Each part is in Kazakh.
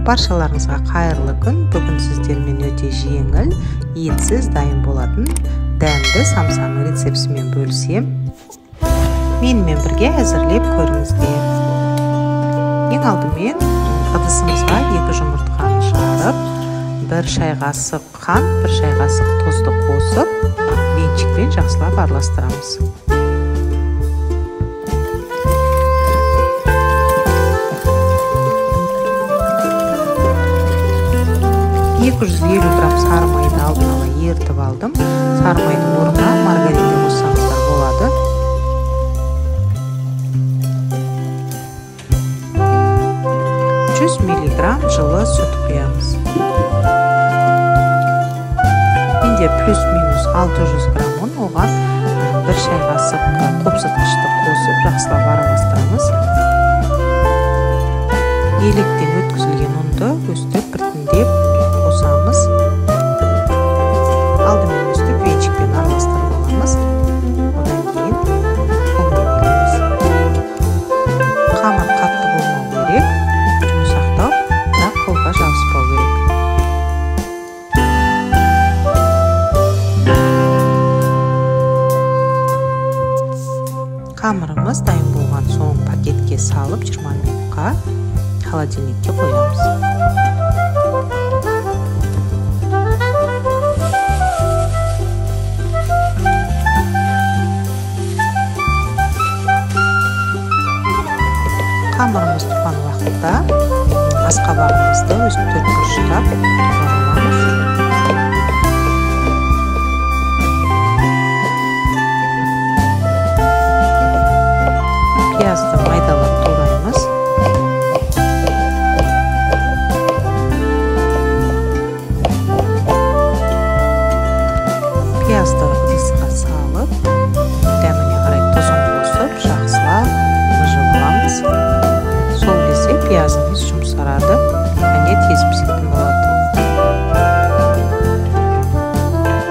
Баршаларыңызға қайырлы күн. Бүгін сіздермен өте жеңіл, етсіз дайын болатын дәмді самсаның рецептісімен бөлісем. Менімен бірге әзірлеп көріңіздер. Ең алдымен ыдысымызға 2 жұмыртқаны жарып, 1 шай қасық қант, 1 шай қасық тұзды қосып, венчикпен жақсылап араластырамыз. 250 грамм сары майды алдын ала ерітіп алдым. Сары майдың орнына маргарин де қоссаңыздар болады. 100 миллиграмм жылы сүт құямыз. Менде плюс-минус 600 грамм ұн, оған 1 шай қасық қопсытқышты қосып жақсылап араластырамыз. Електен өткізілген ұнды өстіп біртіндеп қосамыз. Алдымен өстіп венчикпен араластырып аламыз. Одан кейін қолмен елейміз. Қамыр қатты болмау керек, жұмсақтау, бірақ қолға жабыспау керек. Қамырымыз дайын болған соң пакетке салып 20 минутқа холодильникке қоямыз. Қамырымыз тұрған уақытта асқабағымызды өстіп төрт бұрыштап турап аламыз. Пиязды майдалап тураймыз. Пиязды ыдысқа салып, дәміне қарай тұзын қосып, жақсылап мыжып аламыз. Сол кезде пиязымыз жұмсарады және тез пісетін болады.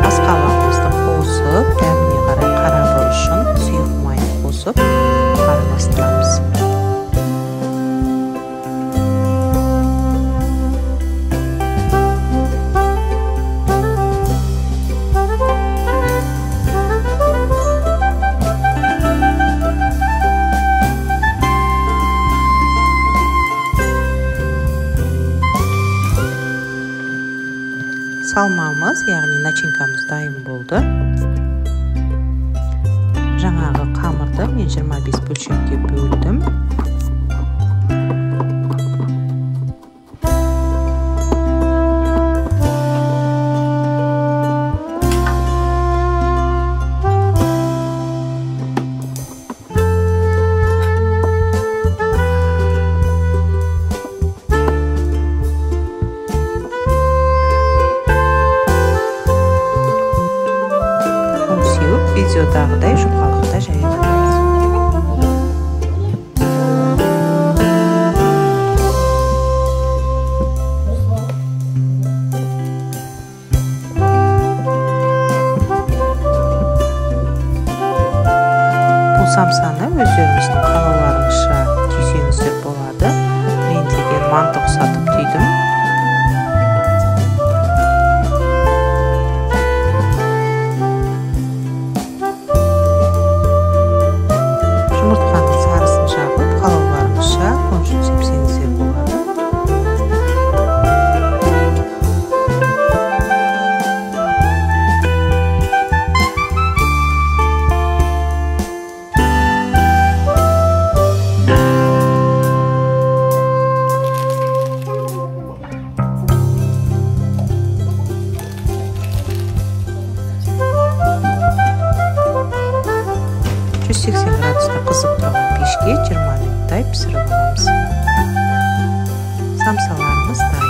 Асқабағымызды қосып, дәміне қарай қара бұрышын, сұйық майын қосып араластырамыз. Салмамыз, яғни начинкамыз дайын болды. Жаңағы қамырды мен 25 бөлшекке бөлдім. Видеодағыдай жұқалықта жайғанамыз. Бұл самсаны өздеріңіздің қалауларыңызша түйсеңіздер болады. Мен деген манты ұқсатып түйдім. Жұмыртқаның сарысын жағып, қалауларыңызша кунжут сепсеңіздер болады. 180 градуста қызып тұрған пешке 20 минуттай пісіріп аламыз. Самсаларымыз дайын.